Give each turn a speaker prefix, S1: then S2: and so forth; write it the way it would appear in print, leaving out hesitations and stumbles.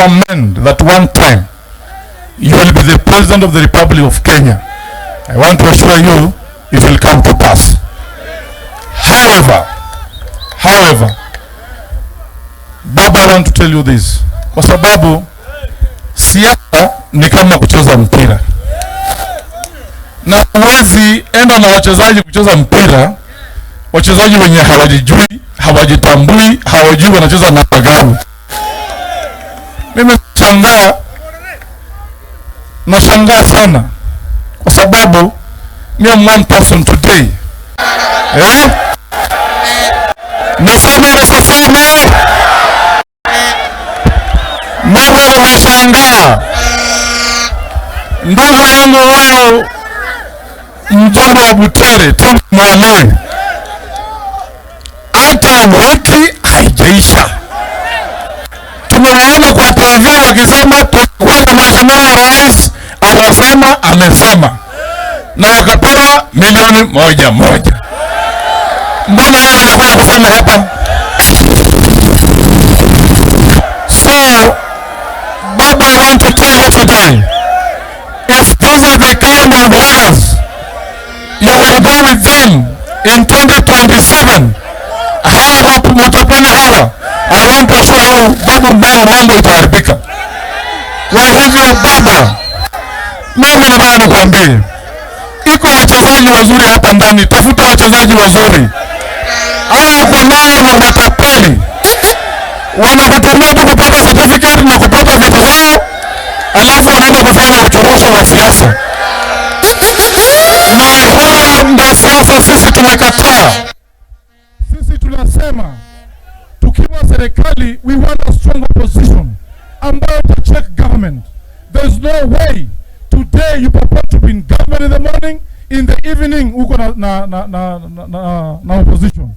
S1: amend that one time you will be the President of the Republic of Kenya, I want to assure you it will come to pass. However, Baba, I want to tell you this, kwa sababu siasa ni kama kucheza mpira, na huwezi enda na wachezaji kucheza mpira, wachezaji wenye hawajijui, hawajitambui, hawajui wanacheza namba gani. Mimi nashangaa sana kwa sababu me am one person today, eh? Niseme nisiseme? Mimi nimeshangaa ndugu yangu huyu mjumbe wa Butere Tim Mwaloi, hata wiki haijaisha tumewaona kwa TV wakisema tulikuwa na mheshimiwa rais anasema amesema, na wakapewa milioni 1 1. Mbona wao wanakuja kusema hapa? So Baba, I want to tell you today, if these are the kind of leaders you will go with them in 2027, hawa matapeli hawa, I want to assure you, Babu, mbele mambo itaharibika. Kwa hivyo baba, mimi nataka nikwambie, iko wachezaji wazuri hapa ndani, tafuta wachezaji wazuri. Hawa uko nao ni matapeli, wanakutumia tu kupata certificate na kupata vitu zao, alafu wanaenda kufanya uchokozi wa siasa, na huo ndio siasa sisi tumekataa. Sisi tunasema tukiwa serikali, we want a strong opposition ambayo ita check government. There's no way today you purport to be in government in the morning, in the evening uko na opposition.